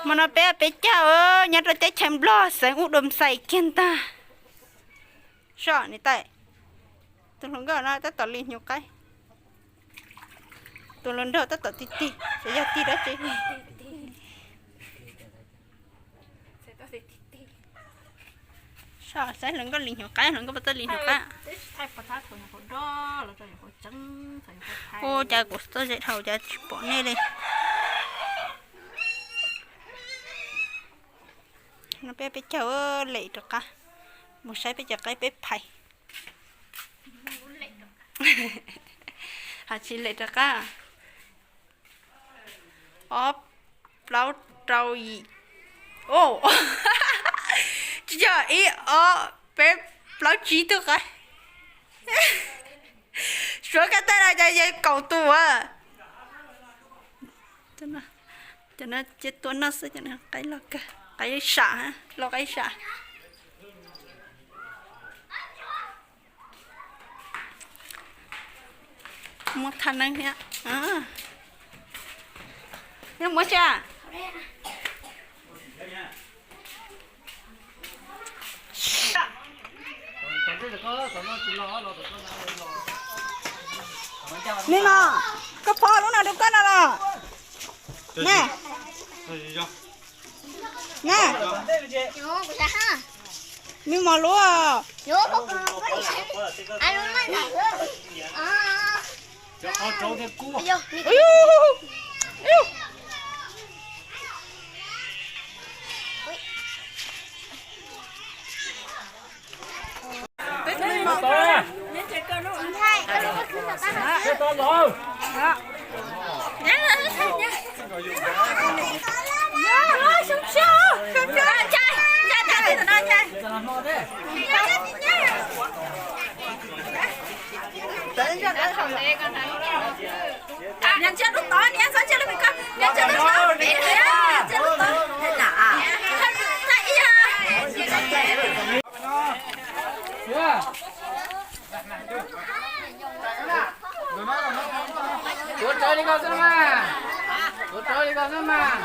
Hmo no peb peb caug nyob rau teb chaws Nplog xeev Ub Doo Xais kiag ntag. Soj niam tais, tus hluas nkauj no tab tom li hnyuv qaib, tus hluas nraug tab tom tig tig, xyov yog tig dab tsi. Soj saib hluas nkauj li hnyuv qaib, hluas nkauj puas tau li hnyuv qaib. Ua cas kuv txoj ze dhau cas tsis pom nej li. No peb peb caug lem rov qab mus saib peb cov qaib peb phais. Hais tsis lem rov qab. Ob, plaub, rau, yim. Tsis yog ib ob peb plaub tsib tug qaib. Suav kaj tag no ces yog kaum tus a. Cov no ces tua noj xwb, cov no qaib loj kawg, qaib sam, loj qaib sam. Muab thaj neeb thiab. Muab tsa. Nig no, koj phob lub no rau koj no los. Ne. Ne. Nig mos lub. Tuav rawv li ko xwb mas. Tuav rawv li ko xwb mas.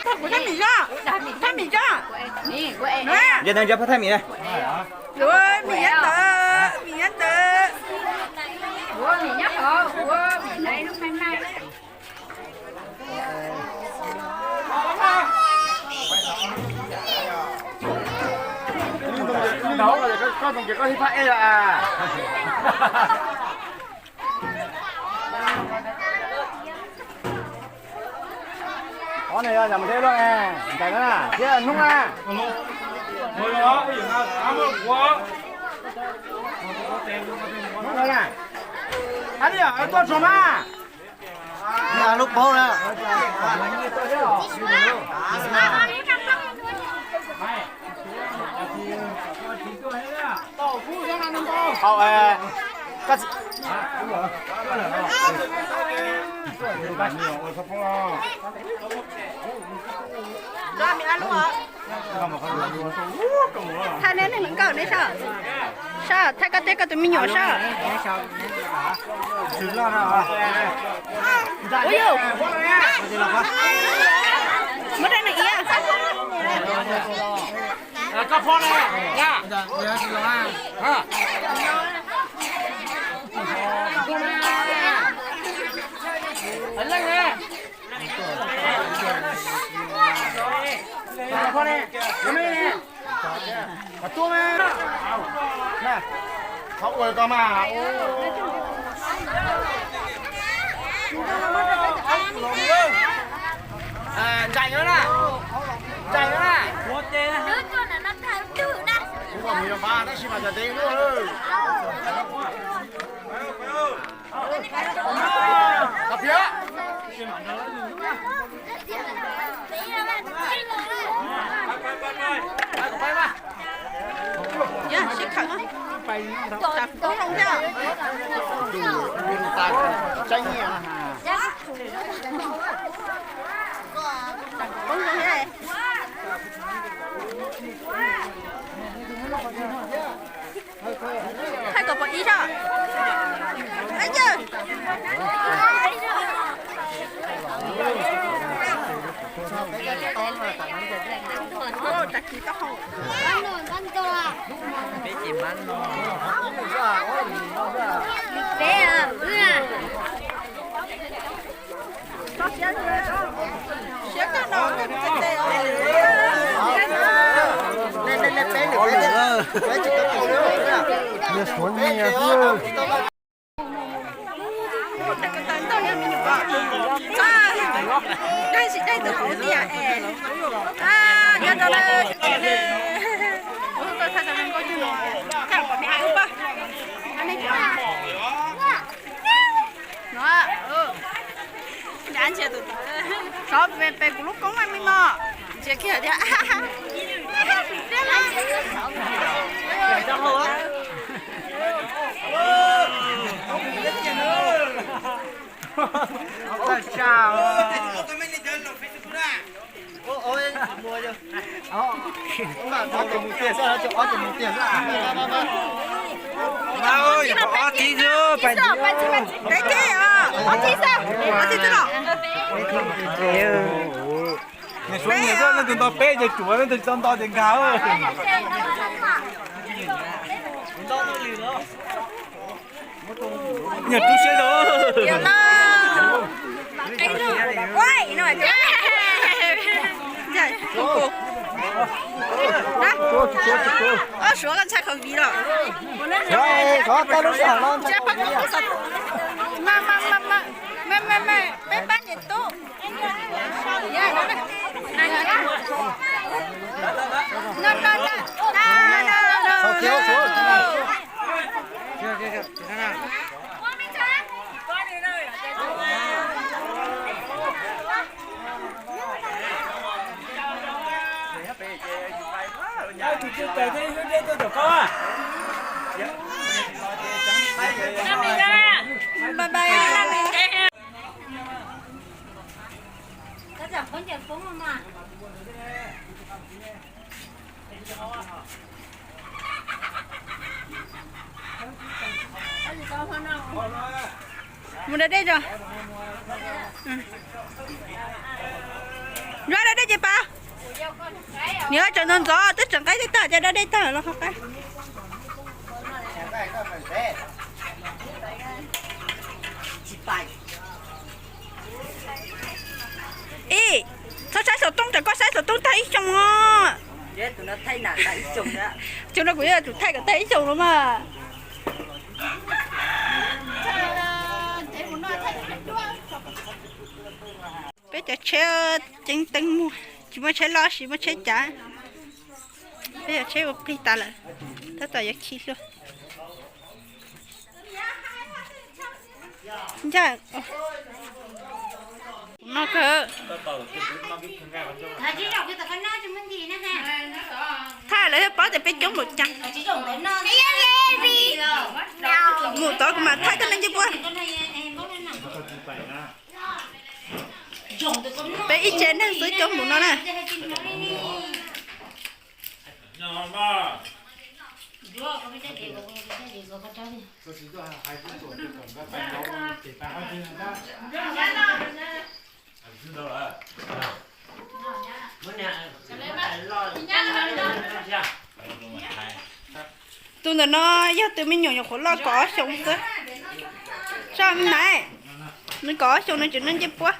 Thaj Mim Zaj, Thaj Mim Zaj. Nce ntawd nce phab Thaj Mim. Ua Mim nyob ntawd, Mim nyob ntawd. Koj tus ces koj hib phab ej lawm. Ob no yog yam mus teb luaj ne, ntais na thiab hnub na. Hnub na, ab li tuaj tsuag mas. Lub paub na. Hau, koj Thaij nej neeg hluas nkauj ne sab, sab thaij koj teb koj tus me nyuam sab. Ua yus, muab rau nws iab. Koj phob na, ya. Leej ne. Koj phob ne, tus me ne. Qhov tuaj me. Qhov ua ko mas. Nraim no na. Nraim no na. Kuv kom mus yog npab tab sis mas cov tes luaj lawm. Tab piav. Sib khawm, tsav koob zoo thiab. Tsav koob zoo thiab. Thaij kom pom ib zog. Yawg, Sov pe kuv lub koob me me no. Ntsia kiag thiab. Ob tib xwb, pais tib, ob tib xwb, ob tib xwb los. Suav nyiam xwb, leej twg nto peb ces tsuav, leej twg tsis tau nto ces nkag. Nyiam tu siab zoo. Suav koj ntshai khav viv los. Peb pab niam tub. Mus da dej tso. Zuab da dej ces pas. Niam tseem ntxov ntxov twb tseem qaib tag, ces da dej tag los qhov qab. Ib, txhob saib xov tooj, tsam koj saib xov tooj tag ib xyoos os. Xyoo no kuv yuav tsum thaij kom tag ib xyoos no mas. Peb cov tsheb ceeb teeb muag, tsis muaj tsheb loj, tsis muaj tsheb cav. Peb cov tsheb ua plig tas lawm, tab tom yuav khi hlua. Ncaj, no kawg. Thaij lawv thiaj paub tias peb coob npaum cas. Mus tod kuv mam thaij koj neeg ncej puab. Peb ib tsev neeg xwb coob npaum no na. Tus ntawm no yog tus me nyuam nyuam qhuav loj kaum ob xyoos xwb. Saj nais, nws kaum ob xyoos nws tseem noj ncej puab.